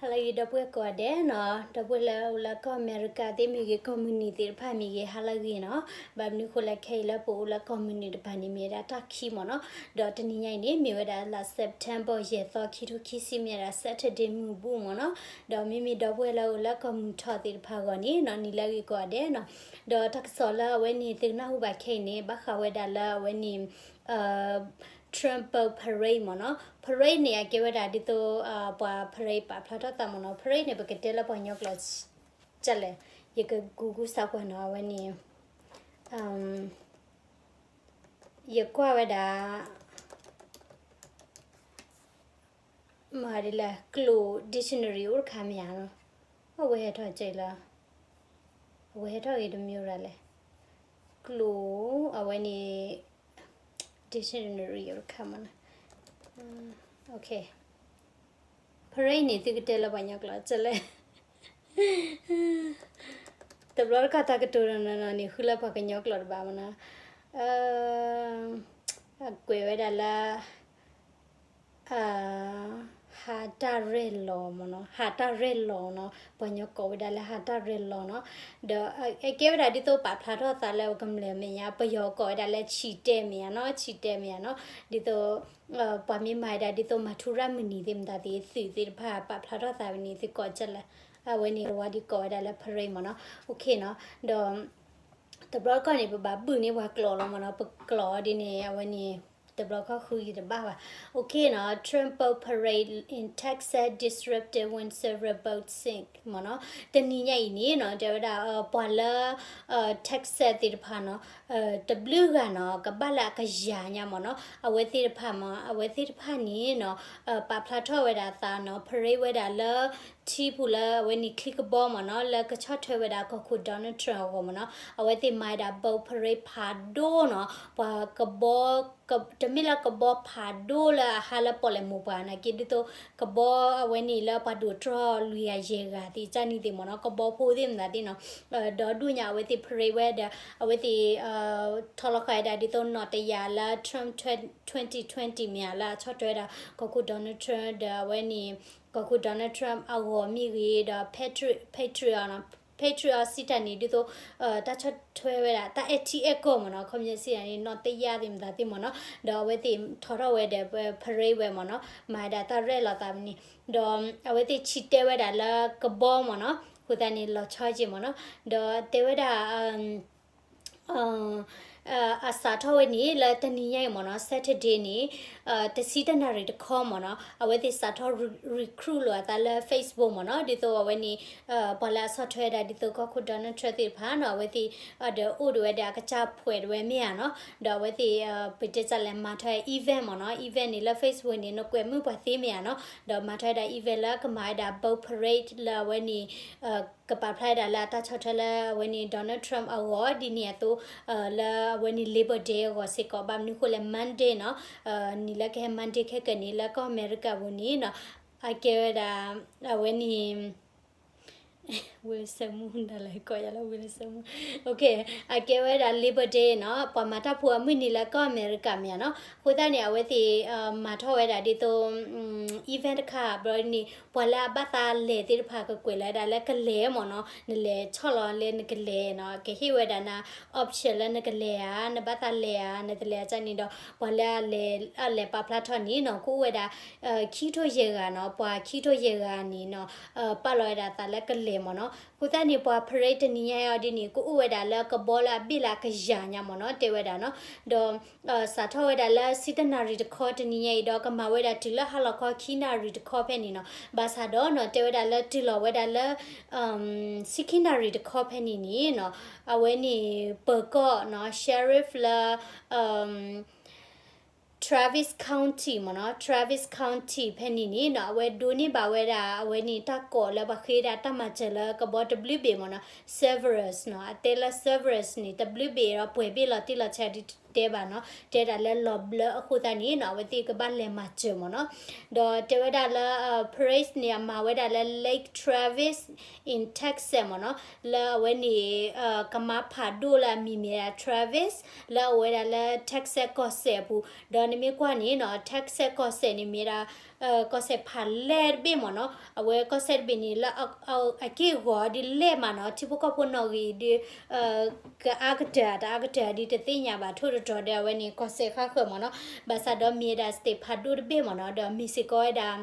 ဟါလၢအဂ့ၤ ဒီပုၢ်ဝဲၢ်ကိးဂၤဒဲးနီၤ, ဒီပုၢ်ဝဲၢ်လၢအိၣ်လၢကီၢ်အမဲရကၤသ့ၣ်မ့ၢ်ဂ့ၤ ကီၢ်မုၢ်နံၤသ့ၣ်တဖၣ်မ့ၢ်ဂ့ၤ ဟါလၢအဂ့ၤနီၤ. ဘၣ်မနုၤဃိလဲၣ် ခဲအံၤလၢပအိၣ်လၢကီၢ်မုၢ်နံၤတပၤန့ၣ်မ့ၢ်ဝဲဒၣ်တၢ်ခံမ့ၢ်နီၤ. ဒီးတနံၤညါအံၤန့ၣ် မ့ၢ်ဝဲဒၣ်လါ September ယဲၢ်သီ ခံထိခံဆံ မ့ၢ်ဝဲဒၣ် Saturday မုၢ်ဘူၣ်မ့ၢ်နီၤ. ဒီးမ့မ့ၢ်ဒီပုၢ်ဝဲၢ်လၢအိၣ်လၢကီၢ်မုၢ်ထီၣ်သ့ၣ်တဖၣ်အဂီၢ်န့ၣ်နီၤ နံၤလၢအဂ့ၤကိးဂၤဒဲးနီၤ. ဒီးတၢ်ကစီၣ်လၢအဝဲန့ၣ် သုကနၢ်ဟူဘၣ်ခဲအံၤန့ၣ် ဘၣ်ဃးဝဲဒၣ်လၢအဝဲန့ၣ် Trump Parade မ့ၢ်နီၤ. Parade န့ၣ် အကဲဝဲဒၣ်ဒ်သိး ပှၤ parade ပာ်ဖျါထီၣ်သးမ့ၢ်နီၤ. Parade န့ၣ် ပကတဲလၢပှၤကညီကျိာ် ကလဲၣ်, ယက Google စးကွၢ်နီၤ အဝဲန့ၣ် ယကွၢ်ဝဲဒၣ် မ့ၢ်ဒ်လဲၣ် ကျိာ် dictionary အိၣ်တခါမ့ၢ်ဧါနီၤ. အဝဲဟဲထီၣ်ကဲလီၤ, အဝဲဟဲထီၣ်ဂ့ၤတမံၤရၤလဲၣ်, ကျိာ် အဝဲန့ၣ် dictionary အိၣ်တခါမ့ၢ်နီၤ. Parade န့ၣ် သုကတဲလၢပှၤကညီကျိာ် ကလဲၣ်. တဘျီတခီၣ်တၢ်ကတိၤနီၢ်နီၢ်န့ၣ် ဃုလၢပှၤကညီကျိာ်တဘၣ်မ့ၢ်နီၤ. အကွဲးဝဲဒၣ်လၢ ဟးတၢ်ရဲၣ်လီၤမ့ၢ်နီၤ, ဟးတၢ်ရဲၣ်လီၤနီၤ, ပှၤကညီကိးဝဲဒၣ်လၢဟးတၢ်ရဲၣ်လီၤနီၤ. ဒီးအကဲဝဲဒၣ်ဒ်သိးပာ်ဖျါထီၣ်သးလၢကမျၢၢ်မဲာ်ညါ, ပယီၤကိးဝဲဒၣ်လၢ ချီတဲ မဲာ်ညါနီၤ, ချီတဲ မဲာ်ညါနီၤ. ဒ်သိး ပှၤမ့ၢ်မၤဝဲဒၣ်ဒ်သိးမၤထူရၣ်မုၢ်နံၤသ့ၣ်မတၤသ့ၣ် သုးသ့ၣ်တဖၣ်ပာ်ဖျါထီၣ်သးဝဲန့ၣ် သုကိးကလဲၣ်. အဝဲန့ၣ် ဝဲဒၣ်ကိးဝဲဒၣ်လၢ parade မ့ၢ်နီၤ. ဒီး တဘျီတခီၣ်န့ၣ် ပဘၣ်ဘုၣ်န့ၢ်ပှၤကျိာ်လီၤမ့ၢ်နီၤ, ပကျိာ်ဒ်န့ၣ် အဝဲန့ၣ် တဘျီတခီၣ်ဃုယတဘၣ်ဘၣ်. Trump parade in Texas disrupted when several boats sink မ့ၢ်နီၤ. တနံၤညါအံၤန့ၣ်နီၤ တဲဝဲဒၣ် ပှၤလၢ Texas သ့ၣ်တဖၣ်နီၤ တဘျုးဂၤနီၤ ကဘၣ်လၢအကယၤညါမ့ၢ်နီၤ, အဝဲသ့ၣ်တဖၣ်မ့ၢ် အဝဲသ့ၣ်တဖၣ်န့ၣ်နီၤ ပာ်ဖျါထီၣ်ဝဲဒၣ်သးနီၤ parade ဝဲဒၣ်လၢ ထံပူၤလၢအဝဲန့ၣ်ချံကဘီမ့ၢ်နီၤ လၢကဆီၣ်ထွဲဝဲဒၣ်ကီၢ်ခိၣ် Donald Trump အဂီၢ်မ့ၢ်နီၤ, အဝဲသ့ၣ်မၤဝဲဒၣ် boat parade ဖးဒိၣ်နီၤ, ပှၤကဘီ တမ့ၢ်လၢကဘီဖးဒိၣ်လၢအဟါလၢပီၣ်လဲၣ်မိၢ်ပှၢ်နာ်က့ ဒ်သိး ကဘီအဝဲန့ၣ်လၢပှၤဒိၣ်တြီၢ်လွံၢ်ဂၤယဲၢ်ဂၤသ့ၣ် ကၢ်နံၣ်သ့ၣ်မ့ၢ်နီၤ, ကဘီဖိသ့ၣ်မတၤသ့ၣ်နီၤ, ဒီဒူၣ်ညါအဝဲသ့ၣ် parade ဝဲဒီး အဝဲသ့ၣ် ထီလီၤဃာ်ဝဲဒၣ်ဒ်သိးနီၣ်တယာ်လၢ Trump twenty twenty မ့ၢ်ဧါ လၢအဆီၣ်ထွဲဝဲဒၣ် ကီၢ်ခိၣ် Donald Trump ဒီးအဝဲန့ၣ် ကီၢ်ခိၣ် Donald Trump အဂီၢ်မ့ၢ်ဂ့ၤ ဒီး Patriot Patriot နီၤ, Patriot စံးတၢ်န့ၣ် ဒ်သိး တၢ်ဆီၣ်ထွဲဝဲဒၣ် တၢ်အဲၣ်ထံအဲၣ်ကီၢ်မ့ၢ်နီၤ, ခီပညီစံးတၢ်န့ၣ် နီၣ်တယာ်သ့ၣ်မတၤသ့ၣ်မ့ၢ်နီၤ, ဒီးအဝဲသ့ၣ်ထီထီၣ်ဝဲဒီး parade ဝဲမ့ၢ်နီၤ, မၤဝဲဒၣ်တၢ်ရဲၣ်လီၤသးဝဲန့ၣ်, ဒီးအဝဲသ့ၣ်ဆံးတဲဝဲဒၣ်လၢကဘီမ့ၢ်နီၤ, အဃိသတးန့ၣ် လီၤဆီက့ၤမ့ၢ်နီၤ, ဒီးတဲဝဲဒၣ် အစးထီၣ်ဝဲန့ၣ် လၢတနံၤညါအံၤမ့ၢ်နီၤ, Saturday န့ၣ် တဆံတၢနၣ်ရံၣ်တခီမ့ၢ်နီၤ, အဝဲသ့ၣ်စးထီၣ် recruit လိာ်အသးလၢ Facebook မ့ၢ်နီၤ, ဒ်သိးအဝဲန့ၣ် ပှၤလၢအဆီၣ်ထွဲဒၣ်ဒ်သိးကီၢ်ခိၣ် Donald Trump သ့ၣ်တဖၣ်နီၤ, အဝဲသ့ၣ် ဒီးအိၣ်ဒီးဝဲဒၣ်အကစၢ်ဖှဲးတဝဲမ့ၢ်ဧါနီၤ, ဒီးအဝဲသ့ၣ် ပတဲတၢ်လဲၣ် မၤထီၣ် event မ့ၢ်နီၤ, event န့ၣ်လၢ Facebook န့ၣ် နကွဲးမုာ်ပှၤသ့မ့ၢ်ဧါနီၤ, ဒီးမၤထီၣ်ဝဲဒၣ် event လၢကမၤဝဲဒၣ် boat parade လၢအဝဲန့ၣ် ကပာ်ဖျါဝဲဒၣ်လၢအတၢ်ဆီၣ်ထွဲလၢအဝဲန့ၣ် Donald Trump အဂီၢ် ဒ်န့ၣ်အသိး လၢအဝဲန့ၣ် Labor Day အဂီၢ်စ့ၢ်ကီး ဘၣ်မနုၤဃိလဲၣ် Monday နီၤ, နံၤလၢကဟဲ Monday ခဲကနံၣ် လၢကီၢ်အမဲရကၤပူၤန့ၣ်နီၤ, အကဲဝဲဒၣ် အဝဲန့ၣ် ဝံၤလၢစဲးမူ ဒၣ်လဲာ်ကီးယၤလၢဝံၤလၢစဲးမူ အကဲဝဲဒၣ် Labor Day နီၤ, ပှၤမၤတၢ်ဖိအမုၢ်နံၤလၢကီၢ်အမဲရကၤမ့ၢ်ဧါနီၤ, အဃိသတးန့ၣ် အဝဲသ့ၣ် မၤထီၣ်ဝဲဒၣ်ဒ်သိး event တခါ ဘျီန့ၣ် ပှၤလၢအဘၣ်သးလဲၤသ့ၣ်တဖၣ်ကကွဲးလီၤဝဲဒၣ်လၢကလဲၤမ့ၢ်နီၤ, နလဲၤဆီၣ်လီၤလၢနကလဲၤနီၤ, ကဟ့ၣ်ဝဲဒၣ်နၤ option လၢနကလဲၤဧါ, နဘၣ်သးလဲၤဧါ, နတလဲၤဧါန့ၣ်ဒီး ပှၤလၢအလဲၤ အလဲၤပာ်ဖျါထီၣ်န့ၣ်နီၤ, ကအိၣ်ဝဲဒၣ် ခံထိယဲၢ်ဂၤနီၤ, ပှၤခံထိယဲၢ်ဂၤန့ၣ်နီၤ, ပာ်လီၤဝဲဒၣ်သးလၢကလဲၤမ့ၢ်နီၤ, အဃိသတးန့ၣ် ပှၤ parade တနံၤညါအံၤဒ်န့ၣ် ကအိၣ်ဝဲဒၣ်လၢကဘီလၢအဘ့ၣ်လၢအကယၤညါမ့ၢ်နီၤ, တဲဝဲဒၣ်နီၤ, ဒီး စးထီၣ်ဝဲဒၣ်လၢဆံတနၣ်ရံၣ်တခီတနံၤညါအံၤဒီး ကမၤဝဲဒၣ်တုၤလၢဟါလီၤခီခံနၣ်ရံၣ်တခီဖဲန့ၣ်နီၤ, ဘၣ်ဆၣ်ဒီးနီၤ တဲဝဲဒၣ်လၢတုၤလီၤဝဲဒၣ်လၢ ဆံခံနၣ်ရံၣ်တခီဖဲန့ၣ်န့ၣ်နီၤ, အဝဲန့ၣ် ပၢၤကီၢ်နီၤ sheriff လၢ Travis County မ့ၢ်နီၤ, Travis County ဖဲန့ၣ်န့ၣ်နီၤ အဝဲဒိးန့ၢ်ဘၣ်ဝဲဒၣ် အဝဲန့ၣ်တၢ်ကိးလၢပှၤဃ့ဒၣ်တၢ်မၤစၢၤလၢကဘီတဘျုးဘ့ၣ်မ့ၢ်နီၤ, severance နီၤ, အတဲလၢ severance န့ၣ် တဘျုးဘ့ၣ်ဒီးပှဲၤဘ့ၣ်လီၤတံၢ်လီၤဆဲး တဲဘၣ်နီၤ, တဲဒၣ်လၢလီၤဘျၢအဃိသတးန့ၣ်နီၤ အဝဲသ့ၣ်ကဘၣ်လဲၤမၤစၢၤမ့ၢ်နီၤ. ဒီးတဲဝဲဒၣ်လၢ parade န့ၣ် အမၤဝဲဒၣ်လၢ Lake Travis in Texas မ့ၢ်နီၤ, လၢအဝဲန့ၣ် ကမါဖးဒိၣ်လၢအမံၤမ့ၢ်ဒၣ် Travis လၢအအိၣ်ဝဲဒၣ်လၢ Texas ကီၢ်စဲၣ်အပူၤ, ဒီးနမ့ၢ်ကွၢ်န့ၣ်နီၤ Texas ကီၢ်စဲၣ်န့ၣ်မ့ၢ်ဒၣ် ကီၢ်စဲၣ်ဖးလဲၢ်တဘ့ၣ်မ့ၢ်နီၤ, အဝဲကီၢ်စဲၣ်တဘ့ၣ်န့ၣ် လၢအက့ၢ်အဂီၤဒ်လဲၣ်မးနီၤ ထံဖိကီၢ်ဖိနီၣ်ဂံၢ်ဒ် ကအါကတၢၢ် တအါကတၢၢ်ဒ်တသ့ၣ်ညါဘၣ်ထိၣ်တတြီၤဒီး အဝဲန့ၣ်ကီၢ်စဲၣ်ဃါဃၢၤမ့ၢ်နီၤ, ဘၣ်ဆၣ်ဒီးမ့ၢ်ဝဲဒၣ် state ဖးဒိၣ်တဘ့ၣ်မ့ၢ်နီၤ, ဒီးမ့ၢ်စ့ၢ်ကီးဝဲဒၣ်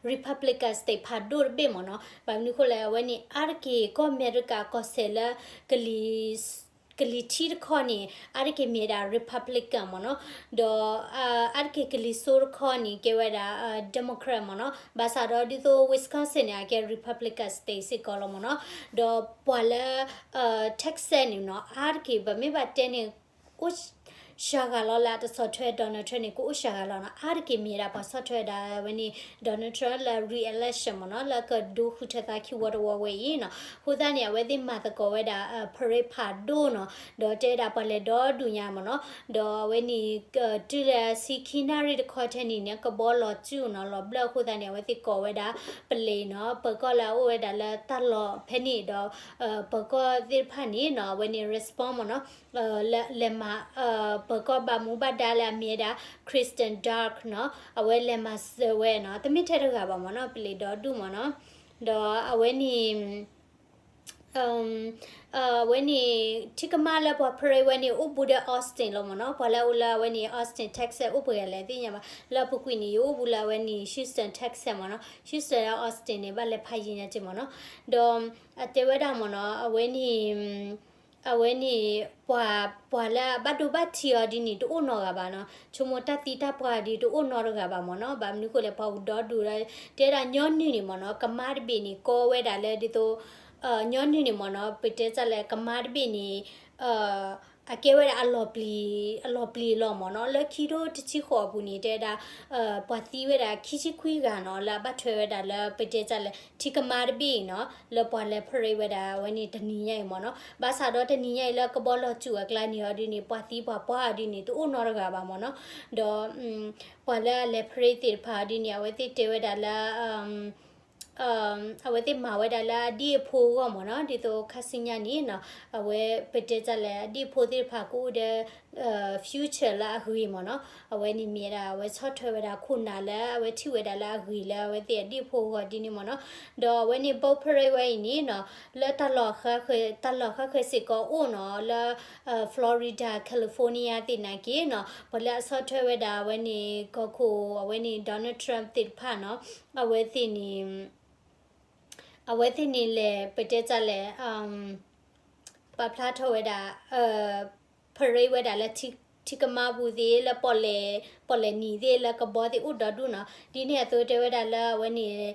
Republican state ဖးဒိၣ်တဘ့ၣ်မ့ၢ်နီၤ, ဘၣ်မနုၤအဃိလဲၣ် အဝဲန့ၣ် အါတက့ၢ်ကီၢ်အမဲရကၤကီၢ်စဲၣ်လၢ ကလံၤထံးတခီန့ၣ် အါတက့ၢ်မ့ၢ်ဝဲဒၣ် Republican မ့ၢ်နီၤ, ဒီး အါတက့ၢ်ကလံၤစိးတခီန့ၣ် ကဲဝဲဒၣ် Democrat မ့ၢ်နီၤ, ဘၣ်ဆၣ်ဒီးဒ်သိး Wisconsin န့ၣ် အကဲ Republican state စ့ၢ်ကီးလီၤမ့ၢ်နီၤ, ဒီးပှၤလၢ Texas န့ၣ်နီၤ အါတက့ၢ် ပမ့ၢ်ဘၣ်တဲန့ၣ် အိၣ် စှၤဂၤလီၤလၢအတဆီၣ်ထွဲ Donald Trump န့ၣ် ကအိၣ်စှၤဂၤလီၤနီၤ, အါတက့ၢ်မ့ၢ်ဝဲဒၣ်ပှၤဆီၣ်ထွဲဝဲဒၣ်ဝဲန့ၣ် Donald Trump လၢ re-election မ့ၢ်နီၤ, လၢကဒိဃုထၢသးခံဝီတဝီဝဲအံၤနီၤ, အဃိသတးန့ၣ် အဝဲသ့ၣ်မၤသကိးဝဲဒၣ် parade ဖးဒိၣ်နီၤ, ဒီးတဲဝဲဒၣ်ပှၤလဲၤဒီဒူၣ်ညါမ့ၢ်နီၤ, ဒီးအဝဲန့ၣ် တုၤလၢဆံခံနၣ်ရံၣ်တခီထဲန့ၣ်န့ၣ် ကဘီလီၤစုၣ်နီၤ, လီၤဘျၢအဃိသတးန့ၣ် အဝဲသ့ၣ်ကိးဝဲဒၣ် ပလံးနီၤ, ပၢၤကီၢ်လၢအအိၣ်ဝဲဒၣ်လၢတၢ်လီၢ်ဖဲန့ၣ်ဒီး ပၢၤကီၢ်သ့ၣ်တဖၣ်န့ၣ်နီၤ အဝဲန့ၣ် respond မ့ၢ်နီၤ လဲၤမၤ ပၢၤကီၢ်ဘၣ်မူဘၣ်ဒါလၢအမ့ၢ်ဝဲဒၣ် Kristen Durk နီၤ, အဝဲလဲၤမၤစၢၤဝဲနီၤ, တမ့ၢ်ထဲတဂၤဘၣ်မ့ၢ်နီၤ, ပလံးဒီဒူၣ်မ့ၢ်နီၤ, ဒီးအဝဲန့ၣ် အဝဲန့ၣ် ထံကမါလၢပှၤ parade ဝဲန့ၣ် အိၣ်ဘူးဒီး Austin လီၤမ့ၢ်နီၤ, ပှၤလၢအအိၣ်လၢအဝဲန့ၣ် Austin Texas အိၣ်ပှဲၤဂၤလဲၣ်သ့ၣ်ညါဘၣ်, လၢအပူၤကွံာ်န့ၣ် ယအိၣ်ဘူးလၢအဝဲန့ၣ် Houston Texas မ့ၢ်နီၤ, Houston ဒီး Austin န့ၣ် ဘၣ်လဲၤဖးယံၤညါက့မ့ၢ်နီၤ, ဒီး အတဲဝဲဒၣ်မ့ၢ်နီၤ အဝဲန့ၣ် အဝဲန့ၣ် ပှၤ ပှၤလၢအဘၣ်ဒိဘၣ်ထံးအီၤဒ်န့ၣ် တအိၣ်နီတဂၤဘၣ်နီၤ, ဆိကမိၣ်တၢ်သံတၢ်ပှၢ်ဒ်တအိၣ်နီတဂၤဘၣ်မ့ၢ်နီၤ, ဘၣ်မနုၤဃိလဲၣ် ပှၤအိၣ်ဒီဒူၣ်ဒီး တဲဒၣ်ညီနုၢ်န့ၣ်မ့ၢ်နီၤ ကမါတဘ့ၣ်န့ၣ် ကီဝဲဒၣ်လၢဒ်သိး ညီနုၢ်န့ၣ်မ့ၢ်နီၤ ပတဲတၢ်လၢကမါတဘ့ၣ်န့ၣ် အကဲဝဲဒၣ်အလီၤပျံၤ အလီၤပျံၤလီၤမ့ၢ်နီၤ, လၢခံထိတဆံဃိးအပူၤန့ၣ် တဲဝဲဒၣ် ပှၤသံဝဲဒၣ်ခံဆံခွံဂၤနီၤ လၢအဘၣ်ထွဲဝဲဒၣ်လၢပတဲတၢ်လၢ ထံကမါတဘ့ၣ်အံၤနီၤ လၢပှၤလဲၤ parade ဝဲဒၣ်အဝဲန့ၣ်တနံၤညါအံၤမ့ၢ်နီၤ, ဘၣ်ဆၣ်ဒီးတနံၤညါအံၤလၢကဘီလီၤစုၣ်အကျါန့ၣ်အီၤဒ်န့ၣ် ပှၤသံပှၤပှၢ်အီၤဒ်န့ၣ် တအိၣ်နီတဂၤဘၣ်မ့ၢ်နီၤ, ဒီး ပှၤလၢအလဲၤ parade သ့ၣ်တဖၣ်အီၤဒ်န့ၣ် အဝဲသ့ၣ်တဲဝဲဒၣ်လၢ အဝဲသ့ၣ်မၤဝဲဒၣ်လၢအဒ့အဖိအဂီၢ်မ့ၢ်နီၤ, ဒ်သိးခါဆူညါန့ၣ်နီၤ အဝဲပတဲတၢ်လၢအဒ့အဖိသ့ၣ်တဖၣ်ကအိၣ်ဒီး future လၢအဂ့ၤမ့ၢ်နီၤ, အဝဲန့ၣ်မ့ၢ်ဒၣ်အဝဲဆီၣ်ထွဲဝဲဒၣ်ခိၣ်နၢ်လၢအဝဲထံၣ်ဝဲဒၣ်လၢအဂ့ၤလၢအဝဲသ့ၣ်အဒ့အဖိအဂီၢ်ဒ်န့ၣ်မ့ၢ်နီၤ, ဒီးအဝဲန့ၣ် boat parade ဝဲအံၤန့ၣ်နီၤ လၢတၢ်လီၢ်ဃါဃၢၤ တၢ်လီၢ်ဃါဃၢၤစ့ၢ်ကီးအိၣ်နီၤ လၢ Florida, California သ့ၣ်နာ်က့နီၤ ပှၤလၢအဆီၣ်ထွဲဝဲဒၣ်အဝဲန့ၣ် ကီၢ်ခိၣ် အဝဲန့ၣ် Donald Trump သ့ၣ်တဖၣ်နီၤ အဝဲသ့ၣ်န့ၣ် အဝဲသ့ၣ်န့ၣ်လဲၤ ပတဲတၢ်လဲၣ် ပာ်ဖျါထီၣ်ဝဲဒၣ် parade ဝဲဒၣ်လၢထံကမါပူၤသ့ၣ် လၢပီၣ်လဲၣ် ပီၣ်လဲၣ်နံၤသ့ၣ် လၢကဘီသ့ၣ်အိၣ်ဒီဒူၣ်နီၤ, ဒ်န့ၣ်အသိးတဲဝဲဒၣ်လၢအဝဲန့ၣ်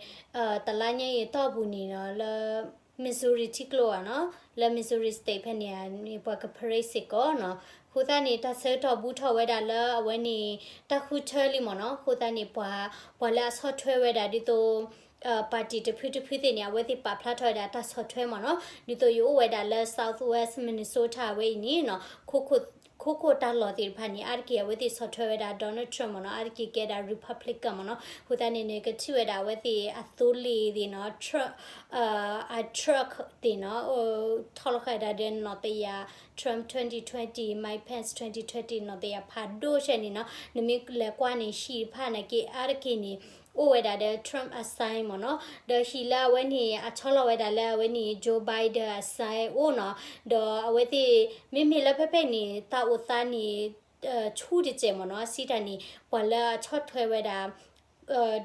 တလါညါအံၤအတီၢ်ပူၤန့ၣ်နီၤ လၢ Missouri ထံကျိဧါနီၤ, လၢ Missouri State ဖဲန့ၣ်န့ၣ် ပှၤက parade စ့ၢ်ကီးနီၤ, အဃိသတးန့ၣ် တၢ်ဆၢကတီၢ်ဘူးထီၣ်ဝဲဒၣ်လၢအဝဲန့ၣ် တၢ်ဃုထၢလံမ့ၢ်နီၤ, အဃိသတးန့ၣ် ပှၤ ပှၤလၢအဆီၣ်ထွဲဝဲဒၣ်ဒ်သိး party တဖုတဖုသ့ၣ်န့ၣ် အဝဲသ့ၣ်ပာ်ဖျါထီၣ်ဝဲဒၣ်တၢ်ဆီၣ်ထွဲမ့ၢ်နီၤ, ဒ်သိးယအိၣ်ဝဲဒၣ်လၢ Southwest Minnesota ဝဲအံၤန့ၣ်နီၤ ခိခိၣ်တၢ်လီၢ်သ့ၣ်တဖၣ်န့ၣ် အါတက့ၢ်အဝဲသ့ၣ်ဆီၣ်ထွဲဝဲဒၣ် Donald Trump မ့ၢ်နီၤ, အါတက့ၢ်ကဲဒၣ် Republican မ့ၢ်နီၤ, အဃိသတးန့ၣ်န့ၣ် ကထံၣ်ဝဲဒၣ်အဝဲသ့ၣ်အသိလ့ၣ်သ့ၣ်နီၤ truck အ truck သ့ၣ်နီၤ ထီၣ်လီၤဃာ်ဒၣ်ဒီးနီၣ်တယၢ် Trump twenty twenty, Mike Pence twenty twenty နီၣ်တယၢ်ဖးဒိၣ်ဆဲန့ၣ်နီၤ, နမ့ၢ်လဲၤကွၢ်န့ၣ် ဟံၣ်တဖၣ်နာ်က့ အါတက့ၢ်န့ၣ် အိၣ်ဝဲဒၣ်ဒီး Trump အ sign မ့ၢ်နီၤ, ဒီးဟံၣ်လၢအဝဲန့ၣ် အဆီလီၤဝဲဒၣ်လၢအဝဲန့ၣ် Joe Biden အ sign အိၣ်နီၤ, ဒီးအဝဲသ့ၣ် မ့မ့ၢ်လၢဖဲဖဲန့ၣ် တၢ်အိၣ်သးန့ၣ် ဆူၣ်တစဲးမ့ၢ်နီၤ, စံးတၢ်န့ၣ် ပှၤလၢအဆီၣ်ထွဲဝဲဒၣ်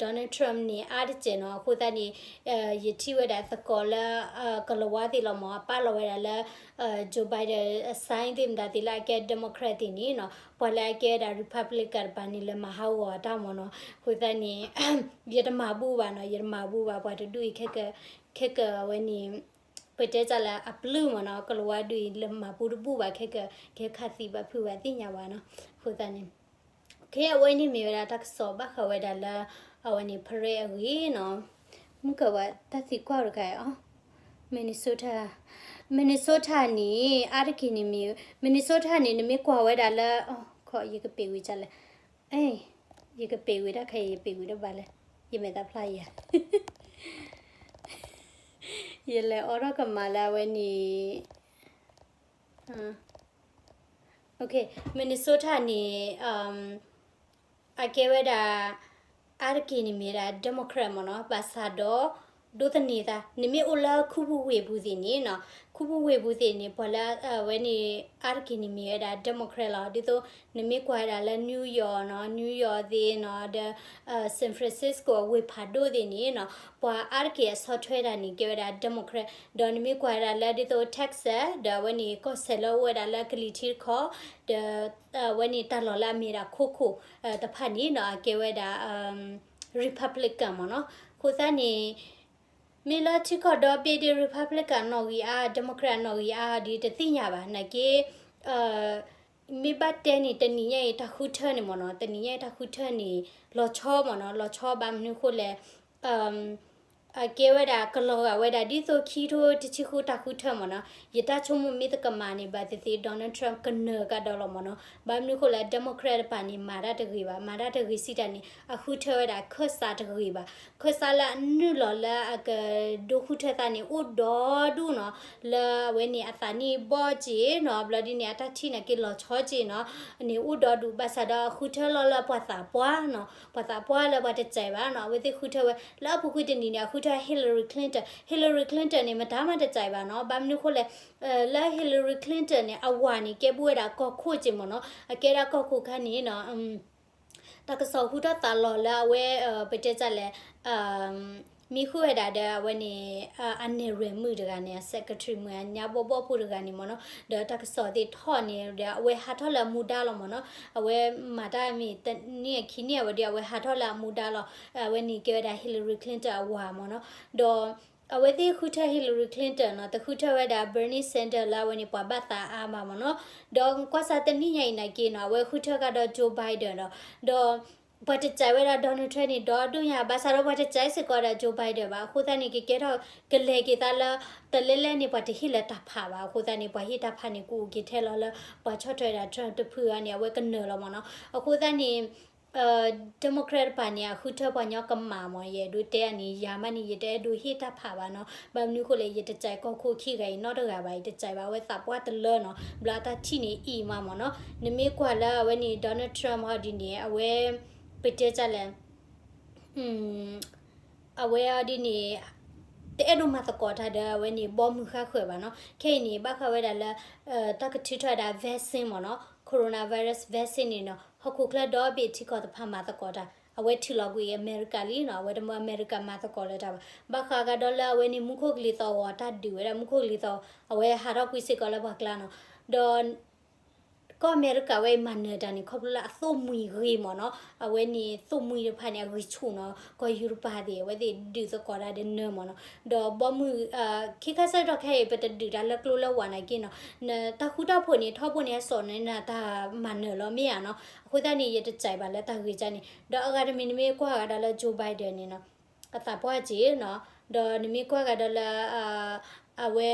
Donald Trump န့ၣ် အါတစဲးနီၤ, အဃိသတးန့ၣ် ယထံၣ်ဝဲဒၣ်သကိးလၢ ကလၤဝါသ့ၣ်လီၤမ့ၢ် အပာ်လီၤဝဲဒၣ်လၢ Joe Biden အ sign သ့ၣ်မတၤသ့ၣ်လၢအကဲ Democrat သ့ၣ်န့ၣ်နီၤ, ပှၤလၢအကဲဒၣ် Republican တပၤန့ၣ် လဲၤမၤဟးဂီၤအတၢ်မ့ၢ်နီၤ, အဃိသတးန့ၣ် ယတမၤဘူၣ်ဘၣ်နီၤ, ယတမၤဘူၣ်ဘၣ် ပှၤတဒူၣ်အံၤ ခဲက ခဲကဝဲန့ၣ် ပတဲတၢ်လၢအပျုၢ်မ့ၢ်နီၤ, ကလၤဝါဒူၣ်အံၤ လဲၤမၤဘူၣ်တဘူၣ်ဘၣ် ခဲက ကဲခးသံဘၣ်ဖုးဘၣ်သ့ၣ်ညါဘၣ်နီၤ, အဃိသတးန့ၣ် ခဲအဝဲန့ၣ်မ့ၢ်ဝဲဒၣ် တၢ်ကစီၣ်ဘၣ်ဃးဝဲဒၣ်လၢ အဝဲန့ၣ် parade အဂ့ၢ်နီၤ, မုၢ်ကဝဲတၢ်သံကွၢ်တခါအံၤအီၤ, Minnesota, Minnesota န့ၣ် အါတက့ၢ်န့ၣ်မ့ၢ် Minnesota န့ၣ် နမ့ၢ်ကွၢ်ဝဲဒၣ်လၢ ခီ ယကပ့ၤဝံၤဒ်လဲၣ်, အဲ ယကပ့ၤဝံၤတၢ်ခဲအံၤ ယပ့ၤဝံၤတဘၣ်လဲၣ်, ယမဲာ်သၣ်ဖျါယၤ ယလဲၤအိးထီၣ်ကမၣ်လၢအဝဲန့ၣ် Minnesota န့ၣ် အကဲဝဲဒၣ် အါတက့ၢ်န့ၣ်မ့ၢ်ဝဲဒၣ် Democrat မ့ၢ်နီၤ, ဘၣ်ဆၣ်ဒီး ဒိးသန့ၤသး နမ့ၢ်အိၣ်လၢခူပူၤဝ့ၢ်ပူၤသ့ၣ်န့ၣ်နီၤ, ခူပူၤဝ့ၢ်ပူၤသ့ၣ်န့ၣ် ပှၤလၢအဝဲန့ၣ် အါတက့ၢ်န့ၣ်မ့ၢ်ဝဲဒၣ် Democrat လီၤ. ဒ်သိး နမ့ၢ်ကွၢ်ဝဲဒၣ်လၢ New York နီၤ, New York သ့ၣ်နီၤ, ဒီး San Francisco အဝ့ၢ်ဖးဒိၣ်သ့ၣ်န့ၣ်နီၤ, ပှၤအါတက့ၢ်အဆီၣ်ထွဲတၢ်န့ၣ် ကဲဝဲဒၣ် Democrat, ဒီးနမ့ၢ်ကွၢ်ဝဲဒၣ်လၢဒ်သိး Texas ဒီးအဝဲန့ၣ် ကီၢ်စဲၣ်လၢအိၣ်ဝဲဒၣ်လၢကလံၤထံးတခီ ဒီး အဝဲန့ၣ်တၢ်လီၢ်လၢအမ့ၢ်ဒၣ်ခိခိၣ် တဖၣ်န့ၣ်နီၤ အကဲဝဲဒၣ် Republican မ့ၢ်နီၤ. အဃိသတးန့ၣ် မ့ၢ်လၢထံကီၢ်ဒီဘ့ၣ်ဒီး Republican အနီၣ်ဂံၢ်အါ Democrat အနီၣ်ဂံၢ်အါဒီး တသ့ၣ်ညါဘၣ် နာ်က့ မ့ၢ်ဘၣ်တဲန့ၣ် တနံၤညါအံၤတၢ်ဃုထၢန့ၣ်မ့ၢ်နီၤ, တနံၤညါအံၤတၢ်ဃုထၢန့ၣ် လီၤဆီမ့ၢ်နီၤ, လီၤဆီဘၣ်မနုၤဃိလဲၣ် အကဲဝဲဒၣ်ကလီၤဂာ်ဝဲဒၣ်ဒ်သိးခံထိတဆံဃုတၢ်ဃုထၢမ့ၢ်နီၤ. ယတၢ်ဆိကမိၣ်မ့ၢ်တကမၣ်န့ၣ် ဘၣ်သ့ၣ်သ့ၣ် Donald Trump ကနၢၤကဒီးလီၤမ့ၢ်နီၤ. ဘၣ်မနုၤဃိလဲၣ် Democrat တဖၣ်န့ၣ် မၤတၢ်တဂ့ၤဘၣ်, မၤတၢ်တဂ့ၤစံးတၢ်န့ၣ် အဃုထၢဝဲဒၣ်ခၢၣ်စးတဂ့ၤဘၣ်. ခၢၣ်စးလၢအနုာ်လီၤလၢအကဒိဃုထၢသးန့ၣ် အိၣ်ဒီဒူၣ်နီၤ, လၢအဝဲန့ၣ်အသးနံၣ်ဘီၣ်က့ၤနီၤ, ဘျီဒ်န့ၣ် အတၢ်ထံၣ်နာ်က့လီၤဆီက့ၤနီၤ, န့ၣ်အိၣ်ဒီဒူၣ် ဘၣ်ဆၣ်ဒီးအဃုထၢလီၤလၢပှၤသးပှၢ်နီၤ, ပှၤသးပှၢ်လၢပှၤတစဲးဘၣ်နီၤ, အဝဲသ့ၣ်ဃုထၢဝဲ လၢအပူၤကွံာ်တနံၤန့ၣ် အဃုထၢ Hillary Clinton, Hillary Clinton န့ၣ် မတၤမးတစဲးဘၣ်နီၤ, ဘၣ်မနုၤဃိလဲၣ် လၢ Hillary Clinton န့ၣ် အဝၤန့ၣ် ကဲဘူးဝဲဒၣ်ကီၢ်ခိၣ်က့ၤမ့ၢ်နီၤ, အကဲဒၣ်ကီၢ်ခိၣ်ခါန့ၣ်နီၤ တၢ်ကစီၣ်ဟူထီၣ်သးလီၤလၢအဝဲ ပတဲတၢ်လဲၣ် မံဃုာ်ဝဲဒၣ်ဒီးအဝဲန့ၣ် အနဲၣ်ရွဲၣ်မုၣ်တဂၤန့ၣ် အ secretary မုၣ်အညါဘီၣ်ဘီၣ်ဖိတဂၤန့ၣ်မ့ၢ်နီၤ, ဒီးတၢ်ကစီၣ်သ့ၣ်ထီၣ်န့ၣ်ဒီး အဝဲဟးထီၣ်လၢအမူဒါလီၤမ့ၢ်နီၤ, အဝဲမၤတၢ်မ့ၢ်တနံၣ်အခံနံၣ်အဝဲဒီး အဝဲဟးထီၣ်လၢအမူဒါလီၤ, အဝဲန့ၣ်ကဲဝဲဒၣ် Hillary Clinton အဝၤမ့ၢ်နီၤ, ဒီး အဝဲသ့ၣ်ဃုထၢ Hillary Clinton နီၤ, တဃုထၢဝဲဒၣ် Bernie Sanders လၢအဝဲန့ၣ်ပှၤဘၣ်သးအါမးမ့ၢ်နီၤ, ဒီးကွၢ်စးတနံၣ်ညါအံၤနာ်က့နီၤ အဝဲဃုထၢကဒီး Joe Biden ဒီး ဒီး ပှၤတစဲးဝဲဒၣ် Donald Trump န့ၣ် ဒီဒူၣ်ညါ ဘၣ်ဆၣ်ဒီးပှၤတစဲးစ့ၢ်ကီးဒၣ် Joe Biden ဘၣ်, အဃိသတးန့ၣ် ကကဲထီၣ် ကလဲၤက့ၤသးလၢ တလဲလဲန့ၣ် ပှၤတဟ့ၣ်လၢတၢ်ဖးဘၣ်, အဃိသတးန့ၣ် ပှၤဟ့ၣ်တၢ်ဖးန့ၣ် ကအိၣ်က့ၤထဲလီၤလၢ ပှၤဆီၣ်ထွဲဝဲဒၣ် Trump တဖုအံၤန့ၣ် အဝဲကနၢၤလီၤမ့ၢ်နီၤ, အဃိသတးန့ၣ် Democrat တဖၣ်န့ၣ် အဃုထၢပှၤညီကမၣ်မ့ၢ် ယအဲၣ်ဒိးတဲအန့ၣ် ယၤမးန့ၣ် ယတအဲၣ်ဒိးဟ့ၣ်တၢ်ဖးဘၣ်နီၤ, ဘၣ်မနုၤဃိလဲၣ် ယတစဲးကီၢ်ခိၣ်ခံဂၤအံၤနီတဂၤဘၣ်, ယတစဲးဘၣ် အဝဲသးပှၢ်တလၢနီၤ, ဘျီအတၢ်ထံၣ်န့ၣ်အံၤမးမ့ၢ်နီၤ, နမ့ၢ်ကွၢ်လၢအဝဲန့ၣ် Donald Trump ဟီဒ်န့ၣ် အဝဲ ပတဲတၢ်လဲၣ် အဝဲအီၤဒ်န့ၣ် တအဲၣ်ဒိးမၤသကိးတၢ်ဒီးအဝဲန့ၣ် ဘီမုၢ်ဃါဃၢၤဘၣ်နီၤ, ခဲအံၤန့ၣ် ဘၣ်ဃးဝဲဒၣ်လၢ တၢ်ကထုးထီၣ်ဝဲဒၣ် vaccine မ့ၢ်နီၤ, coronavirus vaccine န့ၣ်နီၤ, ဟီၣ်ခိၣ်ချၢဒီဘ့ၣ်ထံကီၢ်တဖၣ်မၤသကိးတၢ်, အဝဲထုးလီၤကွံာ်အမဲရကၤလံနီၤ, အဝဲတမ့ၢ်အမဲရကၤမၤသကိးလၢၤတၢ်ဘၣ်, ဘၣ်ဃးကဒီးလၢအဝဲန့ၣ် မူခိၣ်ကလံၤသီၣ်အဂီၢ် တၢ်ဒုးဝဲဒၣ်မူခိၣ်ကလံၤသီၣ် အဝဲဟးထီၣ်ကွံာ်စ့ၢ်ကီးလၢပှၤကျါနီၤ, ဒီး ကီၢ်အမဲရကၤဝဲအံၤမၤနၢၤတၢ်န့ၣ် ခီဖျိလၢအသိၣ်မှံၤဂ့ၤမ့ၢ်နီၤ, အဝဲန့ၣ်သိၣ်မှံၤတဖၣ်န့ၣ် အဂံၢ်ဆူၣ်နီၤ, ကီၢ်ယူရပၤသ့ၣ် အဝဲသ့ၣ်ဒုးသကိးတၢ်ဒီးနၢၤမ့ၢ်နီၤ, ဒီးဘီမုၢ် ခံခါဆၢကတီၢ်ခဲအံၤ ပတဒုးတၢ်လၢကျိလၢဝၢ်နာ်က့နီၤ, တၢ်ဃူတၢ်ဖိးန့ၣ် ထီဘိန့ၣ် အစိာ်န့ၣ်နတၢ်မၤနၢၤလီၤမ့ၢ်ဧါနီၤ, အဃိသတးန့ၣ် ယတစဲးဘၣ်လၢတၢ်ဂ့ၢ်ကါန့ၣ်, ဒီးအဂၤတမံၤနမ့ၢ်ကွၢ်ဂၤဒီးလၢ Joe Biden န့ၣ်နီၤ အသးပှၢ်က့ၤနီၤ, ဒီးနမ့ၢ်ကွၢ်ဂၤဒီးလၢ အဝဲ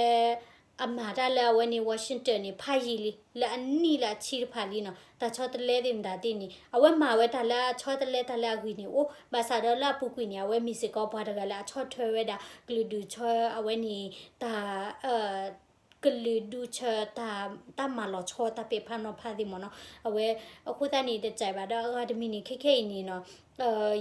အမၤတၢ်လၢအဝဲန့ၣ် Washington န့ၣ် ဖးယံာ်လံ လၢအနံၣ်လၢအဆံတဖၣ်လံနီၤ, တၢ်ဆီတလဲသ့ၣ်မတၤသ့ၣ်န့ၣ် အဝဲမၤဝဲတၢ်လၢအဆီတလဲတၢ်လၢအဂ့ၤန့ၣ်အိၣ်, ဘၣ်ဆၣ်ဒီးလၢအပူၤကွံာ်န့ၣ် အဝဲမ့ၢ်စ့ၢ်ကီးပှၤတဂၤလၢအဆီၣ်ထွဲဝဲဒၣ် ကလုာ်ဒူၣ်ဆီအဝဲန့ၣ် တၢ် ကလုာ်ဒူၣ်ဆၢ တၢ်မၤလီၤဆီတၢ်ပဲာ်ဖးနီၤဖးသ့ၣ်မ့ၢ်နီၤ, အဝဲ အဃိသတးန့ၣ် တစဲးဘၣ်ဒီးအဂၤတမံၤန့ၣ် ခဲခဲအံၤန့ၣ်နီၤ,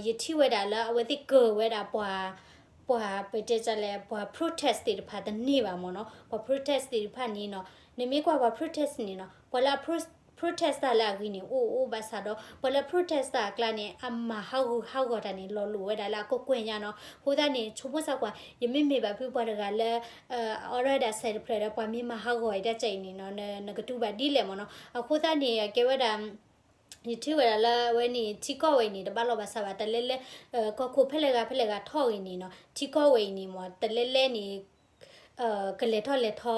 ယထံၣ်ဝဲဒၣ်လၢအဝဲသ့ၣ်ကၢၤဝဲဒၣ်ပှၤ ပှၤပတဲတၢ်လဲၣ် ပှၤ protest သ့ၣ်တဖၣ်တန့ၢ်ဘၣ်မ့ၢ်နီၤ, ပှၤ protest သ့ၣ်တဖၣ်န့ၣ်နီၤ, နမ့ၢ်ကွၢ်ပှၤ protest န့ၣ်နီၤ ပှၤလၢအ protest တၢ်လၢအဂ့ၤန့ၣ် အိၣ်အိၣ်ဘၣ်ဆၣ်ဒီး ပှၤလၢ protest တၢ်အကျါန့ၣ် အမၤဟးဂူာ်ဟးဂီၤတၢ်န့ၣ် လီၤလိာ်ဝဲဒၣ်လၢအကကွဲၢ်ညါနီၤ, အဃိသတးန့ၣ် ဆိကမိၣ်စၢ်ကွၢ် ယမ့မ့ၢ်ဘၣ်ဖုပှၤတဂၤလၢ အီရၢဒၣ်စဲးတဖျၢၣ်ဒီး ပှၤမ့ၢ်မၤဟးဂီၤအံၤတၢ်ကဲအံၤန့ၣ်နီၤ, နကတူၢ်ဘၣ်ဒ်လဲၣ်မ့ၢ်နီၤ, အဃိသတးန့ၣ် အကဲဝဲဒၣ် ယထံၣ်ဝဲဒၣ်လၢအဝဲန့ၣ် ထံကီၢ်ဝဲအံၤန့ၣ် တဘၣ်လီၤဘၣ်ဆၣ်ဘၣ် တလဲလဲ ကီၢ်ခိၣ်ဖဲလဲၣ်ဂၤဖဲလဲၣ်ဂၤထီၣ်ဂ့ၤန့ၣ်နီၤ, ထံကီၢ်ဝဲအံၤန့ၣ်မ့ၢ် တလဲလဲန့ၣ် ကလဲၤထီၣ်လဲၤထီ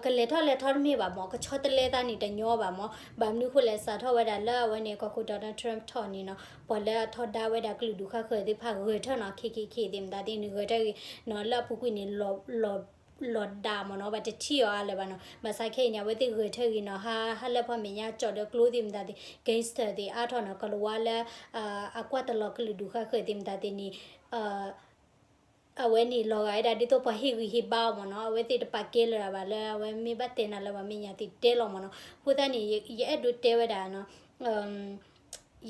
ကလဲၤထီၣ်လဲၤထီတမ့ၢ်ဘၣ်မ့ၢ် ကဆီတလဲသးန့ၣ်တညီဘၣ်မ့ၢ်, ဘၣ်မနုၤဃိလဲၣ် စးထီၣ်ဝဲဒၣ်လၢအဝဲန့ၣ် ကီၢ်ခိၣ် Donald Trump ထီၣ်န့ၣ်နီၤ, ပှၤလၢအထီဒါဝဲဒၣ်ကလုာ်ဒူၣ်ဃါဃၢၤသ့ၣ်တဖၣ်ဂဲၤထၢၣ်နီၤ, ခ့ခ့ခ့သ့ၣ်မတၤသ့ၣ်န့ၣ် ဂဲၤထၢၣ်ဂ့ၤနီၤ, လၢအပူၤကွံာ်န့ၣ် လီၤ လီၤဒးမ့ၢ်နီၤ, ဘၣ်တထံၣ်အီၤအါလၢၤဘၣ်နီၤ. ဘၣ်ဆၣ်ခဲအံၤန့ၣ် အဝဲသ့ၣ်ဂဲၤထၢၣ်ဂ့ၤနီၤ, ဟး ဟးလၢပှၤမဲာ်ညါကၠီၣ်ဒီးကျိသ့ၣ်မတၤသ့ၣ် gangster သ့ၣ်အါထီၣ်နီၤ, ကလၤဝါလၢ အကွၢ်တလီၤကလုာ်ဒူၣ်ဃၣ်ဃၢၤသ့ၣ်မတၤသ့ၣ်န့ၣ် အဝဲန့ၣ်လီၤဂာ်ဝဲဒၣ်ဒ်သိးပှၤဟ့ၣ်ဂံၢ်ဟ့ၣ်ဘါအီၤမ့ၢ်နီၤ, အဝဲသ့ၣ်တပာ်ကဲလၢၤဒၣ်ဘၣ်လၢ အဝဲမ့ၢ်ဘၣ်တဲနၤလၢပှၤမဲာ်ညါသ့ၣ်တဲလီၤမ့ၢ်နီၤ. အဃိသတးန့ၣ် ယအဲၣ်ဒိးတဲဝဲဒၣ်နီၤ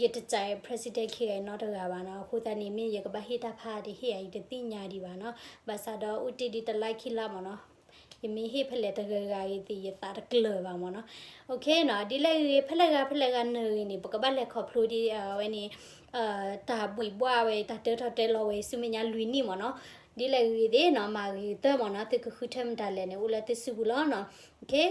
ယတစဲး president ခံဂၤအံၤနီတဂၤဘၣ်နီၤ. အဃိသတးန့ၣ် မ့ၢ်ယကဘၣ်ဟ့ၣ်တၢ်ဖးတဟ့ၣ်ဧါ ယတသ့ၣ်ညါဒံးဘၣ်နီၤ. ဘၣ်ဆၣ်ဒီးအိၣ်တ့ၢ်ဒ်တလါခံလါမ့ၢ်နီၤ, ယမ့ၢ်ဟ့ၣ်ဖဲလဲၣ်တဂၤဂၤအံၤသ့ၣ် ယသးတကျၢၤဘၣ်မ့ၢ်နီၤ. အိၣ်ခ့နီၤ, ဒ်လဲၣ်ဂ့ၤ ဖဲလဲၣ်ဂၤဖဲလဲၣ်ဂၤနၢၤဂ့ၤန့ၣ် ပကဘၣ်လဲၤခီဖျိဒ်အဝဲန့ၣ် တၢ်ဘှံးဘှါဝဲ တၢ်တၢထီၣ်တဲလီၤဝဲ ဆူမဲာ်ညါလွံၢ်နံၣ်မ့ၢ်နီၤ. ဒ်လဲၣ်ဂ့ၤသ့ၣ်နီၤ မၤဂ့ၤကတၢၢ်မ့ၢ်နီၤ, သုကဃုထၢမတၤလဲၣ်န့ၣ် အိၣ်လၢသုစုပူၤလီၤနီၤ. အိၣ်ခ့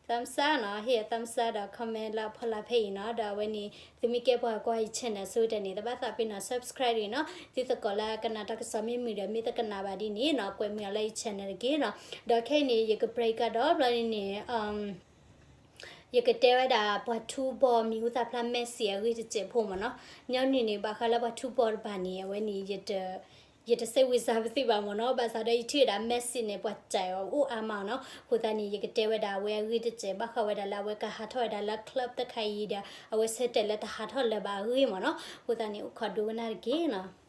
thumbs up နီၤ, ဟ့ၣ် thumbs up ဒီး comment လၢအဖီလာ်ဖဲအံၤနီၤ. ဒီးအဝဲန့ၣ် သုမ့ၢ်ကဲပှၤကွၢ်ယ channel ဆိတၢ်န့ၣ် တဘၣ်သးပ့ၤနီၣ် subscribe အံၤနီၤ. သုသကိးလၢကနၣ်တၢ်ကစီၣ်မ့ၢ်မုာ်ဒီး မ့ၢ်တကနၣ်ဘၣ်ဒ်န့ၣ်နီၤ ကွဲးမုာ်အီၤလၢယ channel တက့ၢ်နီၤ. ဒီးခဲအံၤန့ၣ် ယက break ကဒီးဘျီန့ၣ်န့ၣ် ယကတဲဝဲဒၣ်ပှၤထူဘီမံၤဟူသၣ်ဖျါ Messi အဂ့ၢ်တစဲးဖိမ့ၢ်နီၤ. ညီနုၢ်န့ၣ် ဘၣ်ဃးလၢပှၤထူဘီတဖၣ်န့ၣ် အဝဲန့ၣ် ယတ ယတစိတ်ဝင်စားပသ့ၣ်ဘၣ်မ့ၢ်နီၤ. ဘၣ်ဆၣ်ဒီးယထံၣ်ဝဲဒၣ် Messi န့ၣ် ပှၤစဲးအီၤအိၣ်အါမးနီၤ. အဃိသတးန့ၣ် ယကတဲဝဲဒၣ်အဝဲအဂ့ၢ်တစဲး ဘၣ်ဃးဝဲဒၣ်လၢအဝဲကဟးထီၣ်ဝဲဒၣ်လၢ club တခါအံၤဒီး အဝဲဆၢတဲာ်လၢတဟးထီၣ်လၢၤဘၣ်အဂ့ၢ်မ့ၢ်နီၤ. အဃိသတးန့ၣ် အိၣ်ခိးဒိကနၣ်တက့ၢ်နီၤ.